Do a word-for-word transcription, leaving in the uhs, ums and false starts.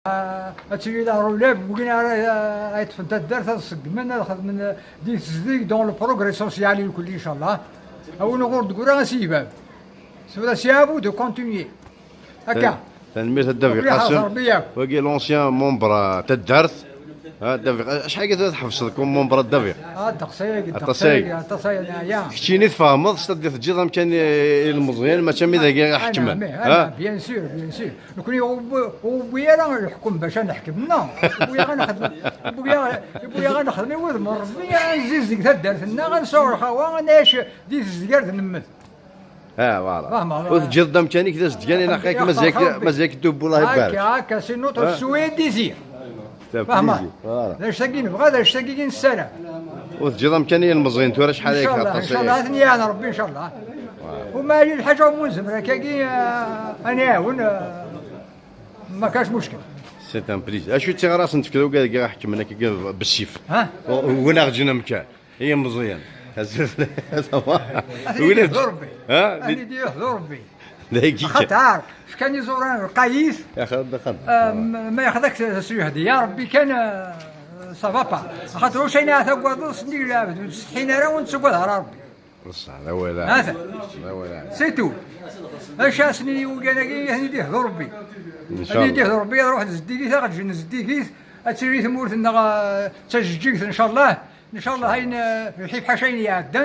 Ah, ad tili la relève, win ara, ah, yeṭṭfen taddart, ad ṣeggmen, ad xedmen, ah, di tezdeg, dans le progrès social, i lkulli, inchallah. A win ur d-teggra, a s-yebab. Tura, c'est à vous de continuer. Akka. Tanemmirt a Dda Biqasem. Rebbi yeḥfeḍ, Rebbi yakk. Wagi l'ancien membre, ah, taddart. Ah, Dda Biq-, acḥal akka tura tḥebseḍ comme membre a Dda Biq? Ah, aṭas ayagi, aṭas ayagi, aṭas ayagi, neɛya. Keččini tfehmeḍ, c'est-à-dire teǧǧiḍ amkan i, i lmeẓyan, mačči am idagi i ḥekmen. Ah, bien sûr, bien sûr. Nekni ur wwi-, ur wwi ara leḥkem bac ad neḥkem, non. Wwi-aɣ ad nexdem, wwi-aɣ, wwi-aɣ ad nexdem i wudem n Rebbi, ad nzizdeg taddart-nneɣ, ad nesɛu lxawa, ad nɛic di tezgart nemmet. Ah, voilà. Fehmeḍ. Ur teǧǧiḍ-d amkan-ik d azedgan, ilaq-ak, mazal-ak, mazal-ak tubbu, Allah ibarak. Akka, akka, c'est notre souhait et désir. Fehmeḍ. Voilà. D acu-agi nebɣa, d acu-agi i nessaram. Ur teǧǧiḍ amkan i yilmeẓyen, tura acḥal ay aṭas. Inchallah, ad ten-yaɛen Rebbi, inchallah. Uma yili lḥaǧa umi nezmer akkagi, ah, ad nɛawen, ah, ma kac muckel. C'est un plaisir. Acu d tiɣras n tefked ugadagi ḥekmen akkagi bessif? Ha? Win aɣ-ǧǧen amkan. I Meẓyan. Azul. Ça va? Win d Rebbi. Ha? Ani d Rebbi. Dagi kan. Axaṭer fkan iẓuran lqayit. Yaxeḍ, axeḍ. Ah, ma, ma yaxeḍ-ak s uyehdi, ya Rebbi kan, ah, ça va pas. Axaṭer ulac ayen ara tagadeḍ, sennig lɛebd, ur ttsetḥin ara, ur nettagad ara Rebbi. Ṣṣeḥ, d awal. Hata. D awal. C'est tout. Acu asen-ini wugan-agi, ad iyi-d-ihdu Rebbi. Inchallah. Ad iyi-d-ihdu Rebbi, ad ruḥ zeddigit, ad ɣ-ǧǧen zeddigit, ad tili tmurt-nneɣ, ah, d tajeǧǧigt, inchallah. Inchallah, ayen, ah, lḥif ḥaca ayen iɛeddan.